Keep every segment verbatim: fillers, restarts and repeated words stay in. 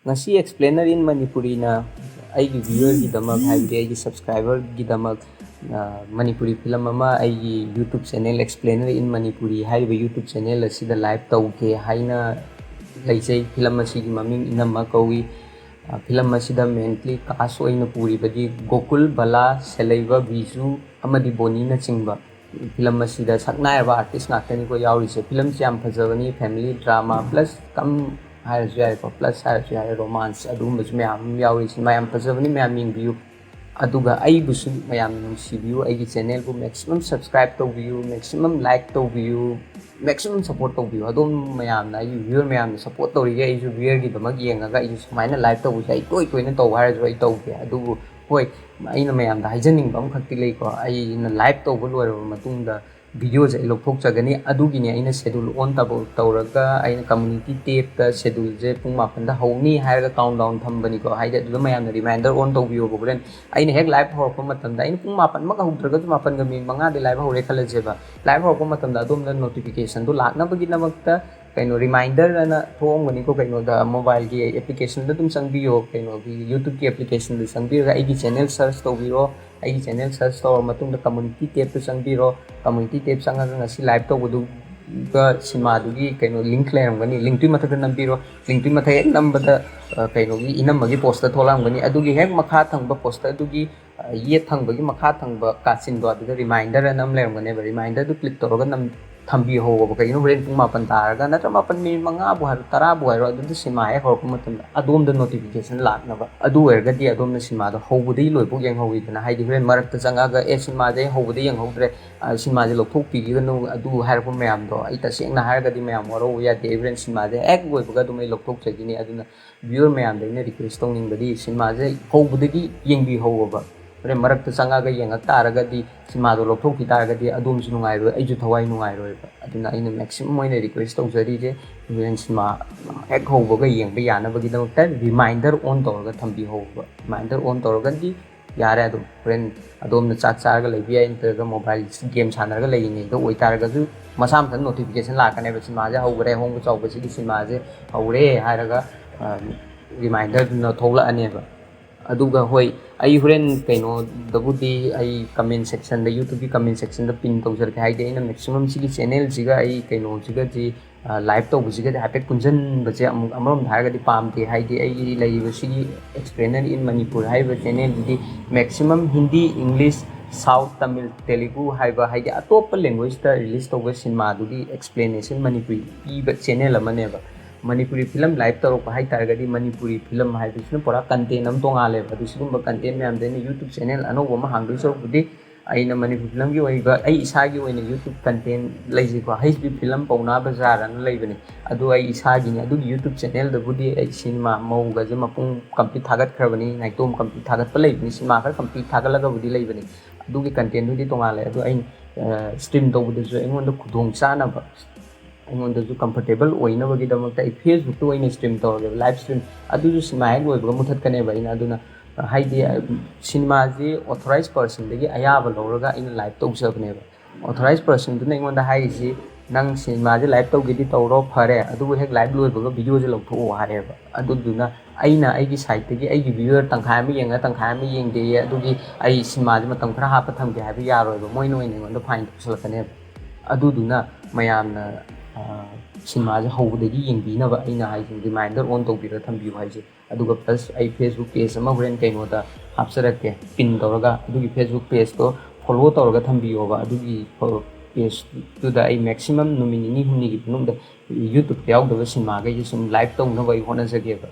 ꯉꯁꯤ Explainer in Manipuriꯅ ꯑꯩꯒꯤ viewerꯒꯤꯗꯃꯛ, ꯍꯥꯏꯕꯗꯤ ꯑꯩꯒꯤ subscriberꯒꯤꯗꯃꯛ, ꯑ, ꯃꯅꯤꯄꯨꯔꯤ film ꯑꯃ ꯑꯩꯒꯤ YouTube channel Explainer in Manipuri ꯍꯥꯏꯔꯤꯕ YouTube channel ꯑꯁꯤꯗ live ꯇꯧꯒꯦ ꯍꯥꯏꯅ ꯂꯩꯖꯩ꯫ Film ꯑꯁꯤꯒꯤ ꯃꯃꯤꯡ ꯏꯅꯝꯃ ꯀꯧꯏ꯫ ꯑ, film ꯑꯁꯤꯗ mainly cast ꯑꯣꯏꯅ ꯄꯨꯔꯤꯕꯗꯤ ꯒꯣꯀꯨꯜ, ꯕꯂꯥ, ꯁꯦꯂꯩꯕ, ꯕꯤꯖꯨ ꯑꯃꯗꯤ ꯕꯣꯅꯤꯅꯆꯤꯡꯕ꯫ Film ꯑꯁꯤꯗ ꯁꯛꯅꯥꯏꯔꯕ artist ꯉꯥꯛꯇꯅꯤꯀꯣ ꯌꯥꯎꯔꯤꯁꯦ꯫ Filmꯁꯤ ꯌꯥꯝ ꯐꯖꯕꯅꯤ, family drama plus ꯀꯝ ꯍꯥꯏꯔꯁꯨ ꯌꯥꯏꯀꯣ, plus ꯍꯥꯏꯔꯁꯨ ꯌꯥꯏ, romance ꯑꯗꯨꯒꯨꯝꯕꯁꯨ ꯃꯌꯥꯝ ꯑꯃ ꯌꯥꯎꯔꯤ꯫ ꯁꯤꯅꯦꯃꯥ ꯌꯥꯝ ꯐꯖꯕꯅꯤ, ꯃꯌꯥꯝ ꯌꯦꯡꯕꯤꯌꯨ꯫ ꯑꯗꯨꯒ ꯑꯩꯕꯨꯁꯨ ꯃꯌꯥꯝꯅ ꯅꯨꯡꯁꯤꯕꯤꯌꯨ, ꯑꯩꯒꯤ channelꯕꯨ maximum subscribe ꯇꯧꯕꯤꯌꯨ, maximum like ꯇꯧꯕꯤꯌꯨ, maximum support ꯇꯧꯕꯤꯌꯨ꯫ ꯑꯗꯨꯝ ꯃꯌꯥꯝꯅ, ꯑꯩꯒꯤ viewer ꯃꯌꯥꯝꯅ support ꯇꯧꯔꯤꯒꯦ꯫ ꯑꯩꯁꯨ viewerꯒꯤꯗꯃꯛ ꯌꯦꯡꯉꯒ ꯑꯩꯁꯨ ꯁꯨꯃꯥꯏꯅ live ꯇꯧꯕꯁꯦ ꯑꯩ ꯇꯣꯏ ꯇꯣꯏꯅ ꯇꯧ ꯍꯥꯏꯔꯁꯨ ꯑꯩ ꯇꯧꯒꯦ꯫ ꯑꯗꯨꯕꯨ ꯍꯣꯏ, ꯑꯩꯅ ꯃꯌꯥꯝꯗ ꯍꯥꯏꯖꯅꯤꯡꯕ ꯑꯃꯈꯛꯇꯤ ꯂꯩꯀꯣ, ꯑꯩꯅ live ꯇꯧꯕ ꯂꯣꯏꯔꯕ ꯃꯇꯨꯡꯗ videoꯁꯦ ꯑꯩ ꯂꯧꯊꯣꯛꯆꯒꯅꯤ꯫ ꯑꯗꯨꯒꯤꯅꯤ ꯑꯩꯅ schedule on ꯇꯧꯔꯒ ꯑꯩꯅ community tabꯇ scheduleꯁꯦ ꯄꯨꯡ ꯃꯥꯄꯟꯗ ꯍꯧꯅꯤ ꯍꯥꯏꯔꯒ countdown ꯊꯝꯕꯅꯤꯀꯣ꯫ ꯍꯥꯏꯗꯤ ꯑꯗꯨꯗ ꯃꯌꯥꯝꯅ reminder on ꯇꯧꯕꯤꯌꯣꯕ꯫ ꯍꯣꯔꯦꯟ ꯑꯩꯅ ꯍꯦꯛ live ꯍꯧꯔꯛꯄ ꯃꯇꯝꯗ, ꯑꯩꯅ ꯄꯨꯡ ꯃꯥꯄꯟꯃꯛ ꯍꯧꯗ꯭ꯔꯒꯁꯨ ꯃꯥꯄꯟꯒ minute ꯃꯉꯥꯗꯤ live ꯍꯧꯔꯦ ꯈꯜꯂꯁꯦꯕ, live ꯍꯧꯔꯛꯄ ꯃꯇꯝꯗ ꯑꯗꯣꯝꯗ notificationꯗꯣ ꯂꯥꯛꯅꯕꯒꯤꯗꯃꯛꯇ ꯀꯩꯅꯣ reminder ꯑꯅ ꯊꯣꯛꯑꯝꯒꯅꯤꯀꯣ, ꯀꯩꯅꯣꯗ mobileꯒꯤ applicationꯗ ꯑꯗꯨꯝ ꯆꯪꯕꯤꯌꯣ, ꯀꯩꯅꯣꯒꯤ YouTubeꯀꯤ applicationꯗ ꯆꯪꯕꯤꯔꯒ ꯑꯩꯒꯤ channel search ꯇꯧꯕꯤꯔꯣ꯫ ꯑꯩꯒꯤ channel search ꯇꯧꯔ ꯃꯇꯨꯡꯗ community tabꯇ ꯆꯪꯕꯤꯔꯣ꯫ Community tab ꯆꯪꯉꯒ ꯉꯁꯤ live ꯇꯧꯕꯗꯨꯒ ꯁꯤꯅꯦꯃꯥꯗꯨꯒꯤ ꯀꯩꯅꯣ link ꯂꯩꯔꯝꯒꯅꯤ, linkꯇꯨꯒꯤ ꯃꯊꯛꯇ ꯅꯝꯕꯤꯔꯣ꯫ Linkꯇꯨꯒꯤ ꯃꯊꯛ ꯍꯦꯛ ꯅꯝꯕꯗ, ꯑ, ꯀꯩꯅꯣꯒꯤ ꯏꯅꯝꯃꯒꯤ poster ꯊꯣꯛꯂꯛꯑꯝꯒꯅꯤ꯫ ꯑꯗꯨꯒꯤ ꯍꯦꯛ ꯃꯈꯥ ꯊꯪꯕ posterꯗꯨꯒꯤ, ꯑ, ꯌꯦꯠ ꯊꯪꯕꯒꯤ ꯃꯈꯥ ꯊꯪꯕ ꯀꯥꯆꯤꯟꯗꯣ, ꯑꯗꯨꯗ reminder ꯑꯅ ꯑꯃ ꯂꯩꯔꯝꯒꯅꯦꯕ꯫ Reminderꯗꯨ click ꯇꯧꯔꯒ ꯅꯝ-, ꯊꯝꯕꯤꯍꯧꯕ꯫ ꯀꯩꯒꯤꯅꯣ, ꯍꯣꯔꯦꯟ ꯄꯨꯡ ꯃꯥꯄꯟ ꯇꯥꯔꯒ ꯅꯠꯇ꯭ꯔ ꯃꯥꯄꯟ minute ꯃꯉꯥꯕꯨ ꯍꯥꯏꯔꯣ, ꯇꯔꯥꯕꯨ ꯍꯥꯏꯔꯣ, ꯑꯗꯨꯗ ꯁꯤꯅꯦꯃꯥ ꯍꯦꯛ ꯍꯧꯔꯛꯄ ꯃꯇꯝꯗ ꯑꯗꯣꯝꯗ notification ꯂꯥꯛꯅꯕ꯫ ꯑꯗꯨ ꯑꯣꯏꯔꯒꯗꯤ ꯑꯗꯣꯝꯅ ꯁꯤꯅꯦꯃꯥꯗꯣ ꯍꯧꯕꯗꯒꯤ ꯂꯣꯏꯐꯥꯎ ꯌꯦꯡꯍꯧꯋꯤꯗꯅ꯫ ꯍꯥꯏꯗꯤ ꯍꯣꯔꯦꯟ ꯃꯔꯛꯇ ꯆꯪꯉꯛꯑꯒ, "ꯑꯦ, ꯁꯤꯅꯦꯃꯥꯁꯦ ꯑꯩ ꯍꯧꯕꯗ ꯌꯦꯡꯍꯧꯗ꯭ꯔꯦ, ꯑ, ꯁꯤꯅꯦꯃꯥꯁꯦ ꯂꯧꯊꯣꯛꯄꯤꯈꯤꯒꯅꯨ", ꯑꯗꯨ ꯍꯥꯏꯔꯛꯄ ꯃꯌꯥꯝꯗꯣ ꯑꯩ ꯇꯁꯦꯡꯅ ꯍꯥꯏꯔꯒꯗꯤ ꯃꯌꯥꯝ ꯋꯥꯔꯧꯕ ꯌꯥꯗꯦ꯫ ꯑꯩ ꯍꯣꯔꯦꯟ ꯁꯤꯅꯦꯃꯥꯁꯦ ꯍꯦꯛ ꯂꯣꯏꯕꯒ ꯑꯗꯨꯝ ꯑꯩ ꯂꯧꯊꯣꯛꯆꯈꯤꯅꯤ꯫ ꯑꯗꯨꯅ viewer ꯃꯌꯥꯝꯗ ꯑꯩꯅ request ꯇꯧꯅꯤꯡꯕꯗꯤ ꯁꯤꯅꯦꯃꯥꯁꯦ ꯍꯧꯕꯗꯒꯤ ꯌꯦꯡꯕꯤꯍꯧꯕ꯫ ꯍꯣꯔꯦꯟ ꯃꯔꯛꯇ ꯆꯪꯉꯛꯑꯒ ꯌꯦꯡꯉꯛ ꯇꯥꯔꯒꯗꯤ, ꯁꯤꯅꯦꯃꯥꯗꯣ ꯂꯧꯊꯣꯛꯈꯤ ꯇꯥꯔꯒꯗꯤ ꯑꯗꯣꯝꯁꯨ ꯅꯨꯡꯉꯥꯏꯔꯣꯏ, ꯑꯩꯁꯨ ꯊꯋꯥꯏ ꯅꯨꯡꯉꯥꯏꯔꯣꯏꯕ꯫ ꯑꯗꯨꯅ ꯑꯩꯅ maximum ꯑꯣꯏꯅ request ꯇꯧꯖꯔꯤꯁꯦ, ꯍꯣꯔꯦꯟ ꯁꯤꯅꯦꯃꯥ ꯍꯦꯛ ꯍꯧꯕꯒ ꯌꯦꯡꯕ ꯌꯥꯅꯕꯒꯤꯗꯃꯛꯇ reminder on ꯇꯧꯔꯒ ꯊꯝꯕꯤꯍꯧꯕ꯫ Reminder on ꯇꯧꯔꯒꯗꯤ ꯌꯥꯔꯦ꯫ ꯑꯗꯨꯝ ꯍꯣꯔꯦꯟ ꯑꯗꯣꯝꯅ ꯆꯥꯛ ꯆꯥꯔꯒ ꯂꯩꯕ ꯌꯥꯏ, ꯅꯠꯇ꯭ꯔꯒ mobile game ꯁꯥꯟꯅꯔꯒ ꯂꯩꯔꯤꯉꯩꯗ ꯑꯣꯏꯇꯥꯔꯒꯁꯨ ꯃꯁꯥ ꯃꯊꯟꯇ notification ꯂꯥꯛꯀꯅꯦꯕ, "ꯁꯤꯅꯦꯃꯥꯁꯦ ꯍꯧꯈ꯭ꯔꯦ, ꯑꯍꯣꯡꯕ ꯆꯥꯎꯕꯁꯤꯒꯤ ꯁꯤꯅꯦꯃꯥꯁꯦ ꯍꯧꯔꯦ" ꯍꯥꯏꯔꯒ, ꯑ, ꯔꯤꯃꯥꯏꯟꯗꯔꯗꯨꯅ ꯊꯣꯛꯂꯛꯑꯅꯦꯕ꯫ ꯑꯗꯨꯒ ꯍꯣꯏ, ꯑꯩ ꯍꯣꯔꯦꯟ ꯀꯩꯅꯣꯗꯕꯨꯗꯤ ꯑꯩ ꯀꯃꯦꯟ ꯁꯦꯛꯁꯟꯗ, YouTubeꯀꯤ ꯀꯃꯦꯟ ꯁꯦꯛꯁꯟꯗ ꯄꯤꯟ ꯇꯧꯖꯔꯛꯀꯦ꯫ ꯍꯥꯏꯗꯤ ꯑꯩꯅ ꯃꯦꯛꯁꯤꯃꯝ ꯁꯤꯒꯤ ꯆꯦꯅꯦꯜꯁꯤꯒ ꯑꯩ ꯀꯩꯅꯣꯁꯤꯒꯗꯤ, ꯂꯥꯏꯚ ꯇꯧꯕꯁꯤꯒꯗꯤ ꯍꯥꯏꯐꯦꯠ ꯄꯨꯟꯁꯤꯟꯕꯁꯦ ꯑꯃꯨꯛ ꯑꯃꯔꯣꯝꯗ ꯍꯥꯏꯔꯒꯗꯤ ꯄꯥꯝꯗꯦ꯫ ꯍꯥꯏꯗꯤ ꯑꯩꯒꯤ ꯂꯩꯔꯤꯕ ꯁꯤꯒꯤ Explainer in Manipur ꯍꯥꯏꯔꯤꯕ ꯆꯦꯅꯦꯜꯁꯤꯗꯤ maximum Hindi, English, south, Tamil, Telugu ꯍꯥꯏꯕ, ꯍꯥꯏꯗꯤ ꯑꯇꯣꯞꯄ ꯂꯦꯡꯒ꯭ꯋꯦꯖꯇ ꯔꯤꯂꯤꯁ ꯇꯧꯕ ꯁꯤꯅꯦꯃꯥꯗꯨꯒꯤ ꯑꯦꯛꯁꯄ꯭ꯂꯦꯅꯦꯁꯟ ꯃꯅꯤꯄꯨꯔꯤ ꯄꯤꯕ ꯆꯦꯅꯦꯜ ꯑꯃꯅꯦꯕ꯫ ꯃꯅꯤꯄꯨꯔꯤ ꯐꯤꯂꯝ ꯂꯥꯏꯚ ꯇꯧꯔꯛꯄ ꯍꯥꯏ ꯇꯥꯔꯒꯗꯤ, ꯃꯅꯤꯄꯨꯔꯤ ꯐꯤꯂꯝ ꯍꯥꯏꯕꯁꯤꯅ ꯄꯨꯔꯥ ꯀꯟꯇꯦꯟ ꯑꯃ ꯇꯣꯡꯉꯥꯜꯂꯦꯕ꯫ ꯑꯗꯨ ꯁꯤꯒꯨꯝꯕ ꯀꯟꯇꯦꯟ ꯃꯌꯥꯝꯗ ꯑꯩꯅ YouTube ꯆꯦꯅꯦꯜ ꯑꯅꯧꯕ ꯑꯃ ꯍꯥꯡꯗꯣꯏ ꯁꯔꯨꯛꯄꯨꯗꯤ, ꯑꯩꯅ ꯃꯅꯤꯄꯨꯔ ꯐꯤꯂꯝꯒꯤ ꯑꯣꯏꯕ ꯑꯩ ꯏꯁꯥꯒꯤ ꯑꯣꯏꯅ YouTube ꯀꯟꯇꯦꯟ ꯂꯩꯖꯩꯀꯣ, ꯍꯩꯁ ꯕꯤ ꯐꯤꯂꯝ ꯄꯧꯅꯥ ꯕꯖꯥꯔ ꯑꯅ ꯂꯩꯕꯅꯤ꯫ ꯑꯗꯨ ꯑꯩ ꯏꯁꯥꯒꯤꯅꯤ꯫ ꯑꯗꯨꯒꯤ YouTube ꯆꯦꯅꯦꯜꯗꯕꯨꯗꯤ ꯑꯩ ꯁꯤꯅꯦꯃꯥ ꯃꯧꯒꯁꯦ ꯃꯄꯨꯡ ꯀꯝꯄ꯭ꯂꯤꯠ ꯊꯥꯒꯠꯈ꯭ꯔꯕꯅꯤ, ꯅꯥꯏꯇꯣꯝ ꯀꯝꯄ꯭ꯂꯤꯠ ꯊꯥꯒꯠꯄ ꯂꯩꯕꯅꯤ, ꯁꯤꯅꯦꯃꯥ ꯈꯔ ꯀꯝꯄ꯭ꯂꯤꯠ ꯊꯥꯒꯠꯂꯒꯕꯨꯗꯤ ꯂꯩꯕꯅꯤ꯫ ꯑꯗꯨꯒꯤ ꯀꯟꯇꯦꯟꯗꯨꯗꯤ ꯇꯣꯉꯥꯜꯂꯦ꯫ ꯑꯗꯣ ꯑꯩꯅ ꯁ꯭ꯇ꯭ꯔꯤꯝ ꯇꯧꯕꯗꯁꯨ ꯑꯩꯉꯣꯟꯗ ꯈꯨꯗꯣꯡ ꯆꯥꯅꯕ, ꯑꯩꯉꯣꯟꯗꯁꯨ ꯀꯝꯐꯔꯇꯦꯕꯜ ꯑꯣꯏꯅꯕꯒꯤꯗꯃꯛꯇ ꯑꯩ ꯐꯦꯁꯕꯨꯛꯇ ꯑꯣꯏꯅ ꯁ꯭ꯇ꯭ꯔꯤꯝ ꯇꯧꯔꯒꯦꯕ, ꯂꯥꯏꯚ ꯁ꯭ꯇ꯭ꯔꯤꯝ꯫ ꯑꯗꯨꯁꯨ ꯁꯤꯅꯦꯃꯥ ꯍꯦꯛ ꯂꯣꯏꯕꯒ ꯃꯨꯊꯠꯀꯅꯦꯕ ꯑꯩꯅ꯫ ꯑꯗꯨꯅ ꯍꯥꯏꯗꯤ ꯁꯤꯅꯦꯃꯥꯁꯤ ꯑꯣꯊꯣꯔꯥꯏꯁ ꯄꯔꯁꯟꯗꯒꯤ ꯑꯌꯥꯕ ꯂꯧꯔꯒ ꯑꯩꯅ ꯂꯥꯏꯚ ꯇꯧꯖꯕꯅꯦꯕ꯫ ꯑꯣꯊꯣꯔꯥꯏꯁ ꯄꯔꯁꯟꯗꯨꯅ ꯑꯩꯉꯣꯟꯗ ꯍꯥꯏꯔꯤꯁꯤ, "ꯅꯪ ꯁꯤꯅꯦꯃꯥꯁꯦ ꯂꯥꯏꯚ ꯇꯧꯒꯦꯗꯤ ꯇꯧꯔꯣ, ꯐꯔꯦ, ꯑꯗꯨꯕꯨ ꯍꯦꯛ ꯂꯥꯏꯚ ꯂꯣꯏꯕꯒ ꯚꯤꯗꯤꯑꯣꯁꯦ ꯂꯧꯊꯣꯛꯑꯣ" ꯍꯥꯏꯌꯦꯕ꯫ ꯑꯗꯨꯗꯨꯅ ꯑꯩꯅ ꯑꯩꯒꯤ ꯁꯥꯏꯠꯇꯒꯤ ꯑꯩꯒꯤ ꯚ꯭ꯌꯨꯋꯔ ꯇꯪꯈꯥꯏ ꯑꯃ ꯌꯦꯡꯉ ꯇꯪꯈꯥꯏ ꯑꯃ ꯌꯦꯡꯗꯦꯌꯦ, ꯑꯗꯨꯒꯤ ꯑꯩ ꯁꯤꯅꯦꯃꯥꯁꯦ ꯃꯇꯝ ꯈꯔ ꯍꯥꯞꯄ ꯊꯝꯒꯦ ꯍꯥꯏꯕ ꯌꯥꯔꯣꯏꯕ, ꯃꯣꯏꯅ ꯑꯣꯏꯅ ꯑꯩꯉꯣꯟꯗ ꯐꯥꯏꯟ ꯇꯧꯁꯜꯂꯛꯀꯅꯦꯕ꯫ ꯑꯗꯨꯗꯨꯅ ꯃꯌꯥꯝꯅ, ꯑ, ꯁꯤꯅꯦꯃꯥꯁꯦ ꯍꯧꯕꯗꯒꯤ ꯌꯦꯡꯕꯤꯅꯕ ꯑꯩꯅ ꯍꯥꯏꯁꯦ, ꯔꯤꯃꯥꯏꯟꯗꯔ ꯑꯣꯟ ꯇꯧꯕꯤꯔ ꯊꯝꯕꯤꯌꯨ ꯍꯥꯏꯁꯦ꯫ ꯑꯗꯨꯒ ꯄ꯭ꯂꯁ ꯑꯩ ꯐꯦꯁꯕꯨꯛ ꯄꯦꯖ ꯑꯃ ꯍꯣꯔꯦꯟ ꯀꯩꯅꯣꯗ ꯍꯥꯞꯆꯔꯛꯀꯦ, ꯄꯤꯟ ꯇꯧꯔꯒ, ꯑꯗꯨꯒꯤ ꯐꯦꯁꯕꯨꯛ ꯄꯦꯖꯇꯣ ꯐꯣꯂꯣ ꯇꯧꯔꯒ ꯊꯝꯕꯤꯌꯣꯕ꯫ ꯑꯗꯨꯒꯤ ꯄꯦꯖꯇꯨꯗ ꯑꯩ ꯃꯦꯛꯁꯤꯃꯝ ꯅꯨꯃꯤꯠ ꯅꯤꯅꯤ ꯍꯨꯝꯅꯤꯒꯤ ꯃꯅꯨꯡꯗ YouTube ꯌꯥꯎꯗꯕ ꯁꯤꯅꯦꯃꯥꯈꯩꯁꯦ ꯁꯨꯝ ꯂꯥꯏꯚ ꯇꯧꯅꯕ ꯑꯩ ꯍꯣꯠꯅꯖꯒꯦꯕ꯫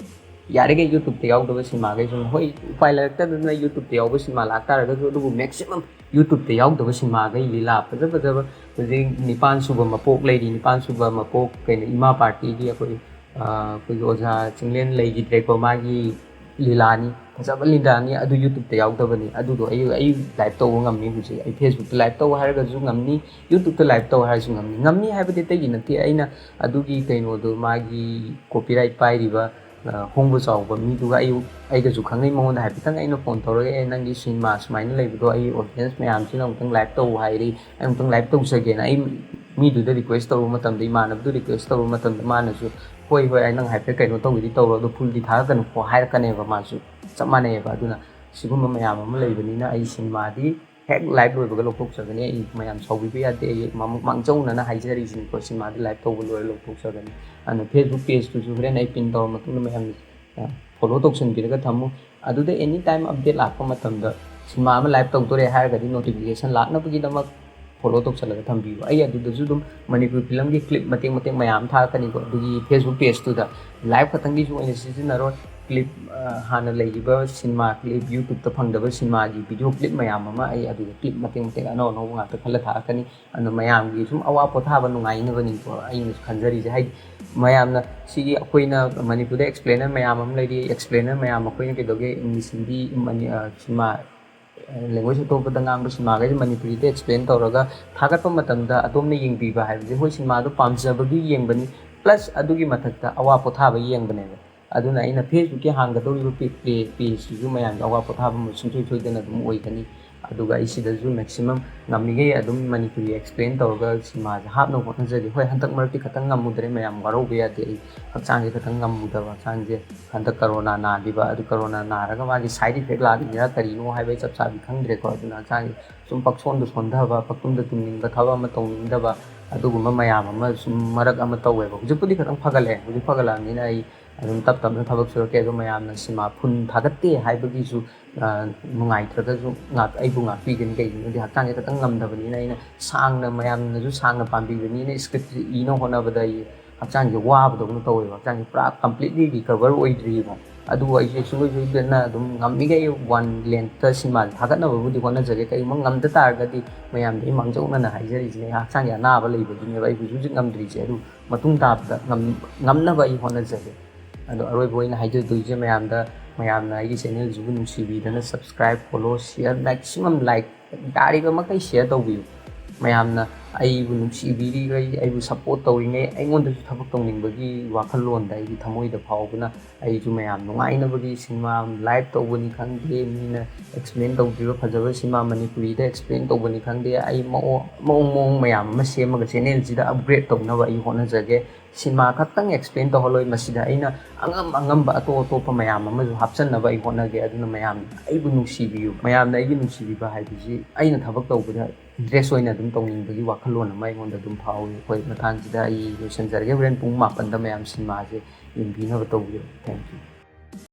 ꯌꯥꯔꯤꯈꯩ YouTube ꯌꯥꯎꯗꯕ ꯁꯤꯅꯦꯃꯥꯈꯩ ꯁꯨꯝ, ꯍꯣꯏ, ꯎꯄꯥꯏ ꯂꯩꯔꯛꯇꯗꯅ YouTube ꯌꯥꯎꯕ ꯁꯤꯅꯦꯃꯥ ꯂꯥꯛꯇꯥꯔꯒꯁꯨ, ꯑꯗꯨꯕꯨ ꯃꯦꯛꯁꯤꯃꯝ YouTube ꯌꯥꯎꯗꯕ ꯁꯤꯅꯦꯃꯥꯈꯩ, ꯂꯤꯂꯥ ꯐꯖ ꯐꯖꯕ, ꯍꯧꯖꯤꯛ ꯅꯤꯄꯥꯟ ꯁꯨꯕ ꯃꯄꯣꯛ ꯂꯩꯔꯤ, ꯅꯤꯄꯥꯟ ꯁꯨꯕ ꯃꯄꯣꯛ ꯀꯩꯅꯣ, ꯏꯃꯥ ꯄꯥꯔꯇꯤꯒꯤ ꯑꯩꯈꯣꯏ, ꯑ, ꯑꯩꯈꯣꯏꯒꯤ ꯑꯣꯖꯥ ꯆꯤꯡꯂꯦꯟ ꯂꯩꯈꯤꯗ꯭ꯔꯦꯀꯣ, ꯃꯥꯒꯤ ꯂꯤꯂꯥꯅꯤ, ꯐꯖꯕ ꯂꯤꯂꯥꯅꯤ, ꯑꯗꯨ YouTube ꯌꯥꯎꯗꯕꯅꯤ꯫ ꯑꯗꯨꯗꯣ ꯑꯩ, ꯑꯩ ꯂꯥꯏꯚ ꯇꯧꯕ ꯉꯝꯅꯤ ꯍꯧꯖꯤꯛ꯫ ꯑꯩ ꯐꯦꯁꯕꯨꯛꯇ ꯂꯥꯏꯚ ꯇꯧ ꯍꯥꯏꯔꯒꯁꯨ ꯉꯝꯅꯤ, YouTube ꯂꯥꯏꯚ ꯇꯧ ꯍꯥꯏꯔꯁꯨ ꯉꯝꯅꯤ꯫ ꯉꯝꯅꯤ ꯍꯥꯏꯕꯗꯤ ꯑꯇꯩꯒꯤ ꯅꯠꯇꯦ, ꯑꯩꯅ ꯑꯗꯨꯒꯤ ꯀꯩꯅꯣꯗꯣ, ꯃꯥꯒꯤ ꯀꯣꯄꯤꯔꯥꯏꯠ ꯄꯥꯏꯔꯤꯕ, ꯑ, ꯍꯣꯡꯕ ꯆꯥꯎꯕ ꯃꯤꯗꯨꯒ ꯑꯩ, ꯑꯩꯒꯁꯨ ꯈꯪꯅꯩ, ꯃꯉꯣꯟꯗ ꯍꯥꯏꯐꯦꯠꯇꯪ ꯑꯩꯅ ꯐꯣꯟ ꯇꯧꯔꯒ, "ꯑꯦ, ꯅꯪꯒꯤ ꯁꯤꯅꯦꯃꯥ ꯁꯨꯃꯥꯏꯅ ꯂꯩꯕꯗꯣ ꯑꯩ ꯑꯣꯗꯤꯌꯦꯟꯁ ꯃꯌꯥꯝꯁꯤꯅ ꯑꯃꯨꯛꯇꯪ ꯂꯥꯏꯚ ꯇꯧ ꯍꯥꯏꯔꯤ, ꯑꯩ ꯑꯃꯨꯛꯇꯪ ꯂꯥꯏꯚ ꯇꯧꯖꯒꯦꯅ" ꯑꯩ ꯃꯤꯗꯨꯗ ꯔꯤꯀ꯭ꯋꯦꯁ ꯇꯧꯔꯨꯕ ꯃꯇꯝꯗ, ꯏꯃꯥꯟꯅꯕꯗꯨ ꯔꯤꯀ꯭ꯋꯦꯁ ꯇꯧꯔꯨꯕ ꯃꯇꯝꯗ, ꯃꯥꯅꯁꯨ "ꯍꯣꯏ, ꯍꯣꯏ, ꯑꯩ ꯅꯪ ꯍꯥꯏꯐꯦꯠ ꯀꯩꯅꯣ ꯇꯧꯒꯦꯗꯤ ꯇꯧꯔꯣ, ꯑꯗꯣ ꯐꯨꯜꯗꯤ ꯊꯥꯒꯠꯀꯅꯨꯀꯣ" ꯍꯥꯏꯔꯛꯀꯅꯦꯕ꯫ ꯃꯥꯁꯨ ꯆꯞ ꯃꯥꯟꯅꯩꯌꯦꯕ꯫ ꯑꯗꯨꯅ ꯁꯤꯒꯨꯝꯕ ꯃꯌꯥꯝ ꯑꯃ ꯂꯩꯕꯅꯤꯅ ꯑꯩ ꯁꯤꯅꯦꯃꯥꯗꯤ ꯍꯦꯛ ꯂꯥꯏꯚ ꯂꯣꯏꯕꯒ ꯂꯧꯊꯣꯛꯆꯒꯅꯤ꯫ ꯑꯩ ꯃꯌꯥꯝ ꯁꯥꯎꯕꯤꯕ ꯌꯥꯗꯦ꯫ ꯑꯩ ꯃꯥꯡ-, ꯃꯥꯡꯖꯧꯅꯅ ꯍꯥꯏꯖꯔꯤꯁꯤꯅꯤꯀꯣ, ꯁꯤꯅꯦꯃꯥꯗꯤ ꯂꯥꯏꯚ ꯇꯧꯕ ꯂꯣꯏꯔ ꯂꯧꯊꯣꯛꯆꯒꯅꯤ꯫ ꯑꯗꯨꯅ ꯐꯦꯁꯕꯨꯛ ꯄꯦꯖꯇꯨꯁꯨ ꯍꯣꯔꯦꯟ ꯑꯩ ꯄꯤꯟ ꯇꯧꯔ ꯃꯇꯨꯡꯗ ꯃꯌꯥꯝ ꯐꯣꯂꯣ ꯇꯧꯁꯟꯕꯤꯔꯒ ꯊꯝꯃꯨ꯫ ꯑꯗꯨꯗ ꯑꯦꯅꯤ ꯇꯥꯏꯝ ꯑꯞꯗꯦꯠ ꯂꯥꯛꯄ ꯃꯇꯝꯗ, ꯁꯤꯅꯦꯃꯥ ꯑꯃ ꯂꯥꯏꯚ ꯇꯧꯗꯣꯔꯦ ꯍꯥꯏꯔꯒꯗꯤ ꯅꯣꯇꯤꯐꯤꯀꯦꯁꯟ ꯂꯥꯛꯅꯕꯒꯤꯗꯃꯛ ꯐꯣꯂꯣ ꯇꯧꯁꯜꯂꯒ ꯊꯝꯕꯤꯌꯨ꯫ ꯑꯩ ꯑꯗꯨꯗꯁꯨ ꯑꯗꯨꯝ ꯃꯅꯤꯄꯨꯔ ꯐꯤꯂꯝꯒꯤ ꯀ꯭ꯂꯤꯞ ꯃꯇꯦꯛ ꯃꯇꯦꯛ ꯃꯌꯥꯝ ꯊꯥꯔꯛꯀꯅꯤꯀꯣ꯫ ꯑꯗꯨꯒꯤ ꯐꯦꯁꯕꯨꯛ ꯄꯦꯖꯇꯨꯗ ꯂꯥꯏꯚ ꯈꯛꯇꯪꯒꯤꯁꯨ ꯑꯣꯏꯅ ꯁꯤꯖꯤꯟꯅꯔꯣꯏ꯫ ꯀ꯭ꯂꯤꯞ, ꯑ, ꯍꯥꯟꯅ ꯂꯩꯈꯤꯕ ꯁꯤꯅꯦꯃꯥ ꯀ꯭ꯂꯤꯞ, ꯌꯨꯇ꯭ꯌꯨꯕꯇ ꯐꯪꯗꯕ ꯁꯤꯅꯦꯃꯥꯒꯤ ꯚꯤꯗꯤꯑꯣ ꯀ꯭ꯂꯤꯞ ꯃꯌꯥꯝ ꯑꯃ ꯑꯩ ꯑꯗꯨꯗ ꯀ꯭ꯂꯤꯞ ꯃꯇꯦꯛ ꯃꯇꯦꯛ ꯑꯅꯧ ꯑꯅꯧꯕ ꯉꯥꯛꯇ ꯈꯜꯂ ꯊꯥꯔꯛꯀꯅꯤ꯫ ꯑꯗꯨꯅ ꯃꯌꯥꯝꯒꯤ ꯁꯨꯝ ꯑꯋꯥ ꯄꯣꯊꯥꯕ ꯅꯨꯡꯉꯥꯏꯅꯕꯅꯤꯀꯣ ꯑꯩꯅꯁꯨ ꯈꯟꯖꯔꯤꯁꯦ꯫ ꯍꯥꯏꯗꯤ ꯃꯌꯥꯝꯅ ꯁꯤꯒꯤ ꯑꯩꯈꯣꯏꯅ ꯃꯅꯤꯄꯨꯔꯗ ꯑꯦꯛꯁꯄ꯭ꯂꯦꯅꯔ ꯃꯌꯥꯝ ꯑꯃ ꯂꯩꯔꯤ꯫ ꯑꯦꯛꯁꯄ꯭ꯂꯦꯅꯔ ꯃꯌꯥꯝ ꯑꯩꯈꯣꯏꯅ ꯀꯩꯗꯧꯒꯦ, ꯏꯪꯂꯤꯁ, ꯍꯤꯟꯗꯤ, ꯃꯅꯤ-, ꯑ, ꯁꯤꯅꯦꯃꯥ, ꯑ, ꯂꯦꯡꯒ꯭ꯋꯦꯖ ꯑꯇꯣꯞꯄꯗ ꯉꯥꯡꯕ ꯁꯤꯅꯦꯃꯥꯈꯩꯁꯦ ꯃꯅꯤꯄꯨꯔꯤꯗ ꯑꯦꯛꯁꯄ꯭ꯂꯦꯟ ꯇꯧꯔꯒ ꯊꯥꯒꯠꯄ ꯃꯇꯝꯗ ꯑꯗꯣꯝꯅ ꯌꯦꯡꯕꯤꯕ ꯍꯥꯏꯕꯁꯦ, ꯍꯣꯏ, ꯁꯤꯅꯦꯃꯥꯗꯣ ꯄꯥꯝꯖꯕꯒꯤ ꯌꯦꯡꯕꯅꯤ, ꯄ꯭ꯂꯁ ꯑꯗꯨꯒꯤ ꯃꯊꯛꯇ ꯑꯋꯥ ꯄꯣꯊꯥꯕ ꯌꯦꯡꯕꯅꯦꯕ꯫ ꯑꯗꯨꯅ ꯑꯩꯅ ꯐꯦꯁꯕꯨꯛꯀꯤ ꯍꯥꯡꯒꯗꯧꯔꯤꯕ ꯄꯦ-, ꯄꯦ-, ꯄꯦꯖꯇꯨꯁꯨ ꯃꯌꯥꯝꯒꯤ ꯑꯋꯥ ꯄꯣꯊꯥꯐꯝ ꯁꯨꯡꯁꯣꯏ ꯁꯣꯏꯗꯅ ꯑꯗꯨꯝ ꯑꯣꯏꯒꯅꯤ꯫ ꯑꯗꯨꯒ ꯑꯩ ꯁꯤꯗꯁꯨ ꯃꯦꯛꯁꯤꯃꯝ ꯉꯝꯃꯤꯈꯩ ꯑꯗꯨꯝ ꯃꯅꯤꯄꯨꯔꯤ ꯑꯦꯛꯁꯄ꯭ꯂꯦꯟ ꯇꯧꯔꯒ ꯁꯤꯅꯦꯃꯥꯁꯦ ꯍꯥꯞꯅꯕ ꯍꯣꯠꯅꯖꯒꯦ꯫ ꯍꯣꯏ, ꯍꯟꯗꯛ ꯃꯔꯛꯇꯤ ꯈꯤꯇꯪ ꯉꯝꯃꯨꯗ꯭ꯔꯦ, ꯃꯌꯥꯝ ꯋꯥꯔꯧꯕ ꯌꯥꯗꯦ꯫ ꯑꯩ ꯍꯛꯆꯥꯡꯁꯦ ꯈꯤꯇꯪ ꯉꯝꯃꯨꯗꯕ, ꯍꯛꯆꯥꯡꯁꯦ ꯍꯟꯗꯛ ꯀꯣꯔꯣꯅꯥ ꯅꯥꯈꯤꯕ, ꯑꯗꯨ ꯀꯣꯔꯣꯅꯥ ꯅꯥꯔꯒ ꯃꯥꯒꯤ ꯁꯥꯏꯠ ꯏꯐꯦꯛ ꯂꯥꯛꯏꯔꯥ ꯀꯔꯤꯅꯣ ꯍꯥꯏꯕ ꯑꯩ ꯆꯞ ꯆꯥꯕꯤ ꯈꯪꯗ꯭ꯔꯦꯀꯣ꯫ ꯑꯗꯨꯅ ꯍꯛꯆꯥꯡꯁꯦ ꯁꯨꯝ ꯄꯪꯁꯣꯟꯗ ꯁꯣꯟꯊꯕ, ꯄꯪꯇꯨꯝꯗ ꯇꯨꯝꯅꯤꯡꯕ, ꯊꯕꯛ ꯑꯃ ꯇꯧꯅꯤꯡꯗꯕ, ꯑꯗꯨꯒꯨꯝꯕ ꯃꯌꯥꯝ ꯑꯃ ꯁꯨꯝ ꯃꯔꯛ ꯑꯃ ꯇꯧꯋꯦꯕ꯫ ꯍꯧꯖꯤꯛꯄꯨꯗꯤ ꯈꯤꯇꯪ ꯐꯒꯠꯂꯛꯑꯦ꯫ ꯍꯧꯖꯤꯛ ꯐꯒꯠꯂꯛꯑꯕꯅꯤꯅ ꯑꯩ ꯑꯗꯨꯝ ꯇꯞ ꯇꯞꯅ ꯊꯕꯛ ꯁꯨꯔꯛꯀꯦ꯫ ꯑꯗꯣ ꯃꯌꯥꯝꯅ ꯁꯤꯅꯦꯃꯥ ꯐꯨꯜ ꯊꯥꯒꯠꯇꯦ ꯍꯥꯏꯕꯒꯤꯁꯨ, ꯑ, ꯅꯨꯡꯉꯥꯏꯇ꯭ꯔꯒꯁꯨ ꯉꯥꯛ-, ꯑꯩꯕꯨ ꯉꯥꯛꯄꯤꯒꯅꯤ꯫ ꯀꯩꯒꯤꯅꯣꯗꯤ ꯍꯛꯆꯥꯡꯁꯦ ꯈꯤꯇꯪ ꯉꯝꯗꯕꯅꯤꯅ, ꯑꯩꯅ ꯁꯥꯡꯅ, ꯃꯌꯥꯝꯅꯁꯨ ꯁꯥꯡꯅ ꯄꯥꯝꯕꯤꯕꯅꯤꯅ ꯁ꯭ꯀ꯭ꯔꯤꯞꯁꯦ ꯏꯅ ꯍꯣꯠꯅꯕꯗ ꯑꯩ ꯍꯛꯆꯥꯡꯁꯦ ꯋꯥꯕꯗꯧꯅ ꯇꯧꯋꯦꯕ꯫ ꯍꯛꯆꯥꯡꯁꯦ ꯄꯨꯔꯥ ꯀꯝꯄ꯭ꯂꯤꯠꯂꯤ ꯔꯤꯀꯚꯔ ꯑꯣꯏꯗ꯭ꯔꯤꯕ꯫ ꯑꯗꯨꯕꯨ ꯑꯩꯁꯦ ꯁꯨꯡꯁꯣꯏ ꯁꯣꯏꯗꯅ ꯑꯗꯨꯝ ꯉꯝꯃꯤꯈꯩ ꯋꯥꯟ ꯂꯦꯟꯠꯇ ꯁꯤꯅꯦꯃꯥꯁꯦ ꯊꯥꯒꯠꯅꯕꯕꯨꯗꯤ ꯍꯣꯠꯅꯖꯒꯦ꯫ ꯀꯩꯒꯨꯝꯕ ꯉꯝꯗ ꯇꯥꯔꯒꯗꯤ ꯃꯌꯥꯝꯗ ꯑꯩ ꯃꯥꯡꯖꯧꯅꯅ ꯍꯥꯏꯖꯔꯤꯁꯤꯅꯦ, ꯍꯛꯆꯥꯡꯒꯤ ꯑꯅꯥꯕ ꯂꯩꯕꯒꯤꯅꯦꯕ ꯑꯩ ꯍꯧꯖꯤꯛ ꯍꯧꯖꯤꯛ ꯉꯝꯗ꯭ꯔꯤꯁꯦ꯫ ꯑꯗꯨ ꯃꯇꯨꯡ ꯇꯥꯕꯗ ꯉꯝ-, ꯉꯝꯅꯕ ꯑꯩ ꯍꯣꯠꯅꯖꯒꯦ꯫ ꯑꯗꯣ ꯑꯔꯣꯏꯕ ꯑꯣꯏꯅ ꯍꯥꯏꯖꯗꯣꯏꯁꯦ ꯃꯌꯥꯝꯗ, ꯃꯌꯥꯝꯅ ꯑꯩꯒꯤ ꯆꯦꯅꯦꯜꯁꯤꯕꯨ ꯅꯨꯡꯁꯤꯕꯤꯗꯅ ꯁꯕꯁꯀ꯭ꯔꯥꯏꯕ, ꯐꯣꯂꯣ, ꯁꯤꯌꯔ, ꯃꯦꯛꯁꯤꯃꯝ ꯂꯥꯏꯛ, ꯌꯥꯔꯤꯕ ꯃꯈꯩ ꯁꯤꯌꯔ ꯇꯧꯕꯤꯌꯨ꯫ ꯃꯌꯥꯝꯅ ꯑꯩꯕꯨ ꯅꯨꯡꯁꯤꯕꯤꯔꯤꯈꯩ, ꯑꯩꯕꯨ ꯁꯞꯄꯣꯔꯠ ꯇꯧꯔꯤꯉꯩ, ꯑꯩꯉꯣꯟꯗꯁꯨ ꯊꯕꯛ ꯇꯧꯅꯤꯡꯕꯒꯤ ꯋꯥꯈꯜꯂꯣꯟꯗ ꯑꯩꯒꯤ ꯊꯃꯣꯏꯗ ꯐꯥꯎꯕꯅ ꯑꯩꯁꯨ ꯃꯌꯥꯝ ꯅꯨꯡꯉꯥꯏꯅꯕꯒꯤ ꯁꯤꯅꯦꯃꯥ ꯂꯥꯏꯚ ꯇꯧꯕꯅꯤ ꯈꯪꯗꯦ, ꯃꯤꯅ ꯑꯦꯛꯁꯄ꯭ꯂꯦꯟ ꯇꯧꯗ꯭ꯔꯤꯕ ꯐꯖꯕ ꯁꯤꯅꯦꯃꯥ ꯃꯅꯤꯄꯨꯔꯤꯗ ꯑꯦꯛꯁꯄ꯭ꯂꯦꯟ ꯇꯧꯕꯅꯤ ꯈꯪꯗꯦ, ꯑꯩ ꯃꯑꯣꯡ ꯃꯑꯣꯡ ꯃꯑꯣꯡ ꯃꯌꯥꯝ ꯑꯃ ꯁꯦꯝꯃꯒ ꯆꯦꯅꯦꯜꯁꯤꯗ ꯑꯞꯒ꯭ꯔꯦꯗ ꯇꯧꯅꯕ ꯑꯩ ꯍꯣꯠꯅꯖꯒꯦ꯫ ꯁꯤꯅꯦꯃꯥ ꯈꯛꯇꯪ ꯑꯦꯛꯁꯄ꯭ꯂꯦꯟ ꯇꯧꯍꯜꯂꯣꯏ, ꯃꯁꯤꯗ ꯑꯩꯅ ꯑꯉꯝ ꯑꯉꯝꯕ ꯑꯇꯣꯞ ꯑꯇꯣꯞꯄ ꯃꯌꯥꯝ ꯑꯃꯁꯨ ꯍꯥꯞꯆꯟꯅꯕ ꯑꯩ ꯍꯣꯠꯅꯒꯦ꯫ ꯑꯗꯨꯅ ꯃꯌꯥꯝꯅ ꯑꯩꯕꯨ ꯅꯨꯡꯁꯤꯕꯤꯌꯨ꯫ ꯃꯌꯥꯝꯅ ꯑꯩꯒꯤ ꯅꯨꯡꯁꯤꯕꯤꯕ ꯍꯥꯏꯕꯁꯤ ꯑꯩꯅ ꯊꯕꯛ ꯇꯧꯕꯗ ꯏꯟꯇꯔꯦꯁ ꯑꯣꯏꯅ ꯑꯗꯨꯝ ꯇꯧꯅꯤꯡꯕꯒꯤ ꯋꯥꯈꯜꯂꯣꯟ ꯑꯃ ꯑꯩꯉꯣꯟꯗ ꯑꯗꯨꯝ ꯐꯥꯎꯏ꯫ ꯑꯩꯈꯣꯏ ꯃꯇꯥꯡꯁꯤꯗ ꯑꯩ ꯂꯣꯏꯁꯤꯟꯖꯔꯒꯦ꯫ ꯍꯣꯔꯦꯟ ꯄꯨꯡ ꯃꯥꯄꯟꯗ ꯃꯌꯥꯝ ꯁꯤꯅꯦꯃꯥꯁꯦ ꯌꯦꯡꯕꯤꯅꯕ ꯇꯧꯕꯤꯌꯨ꯫ Thank you꯫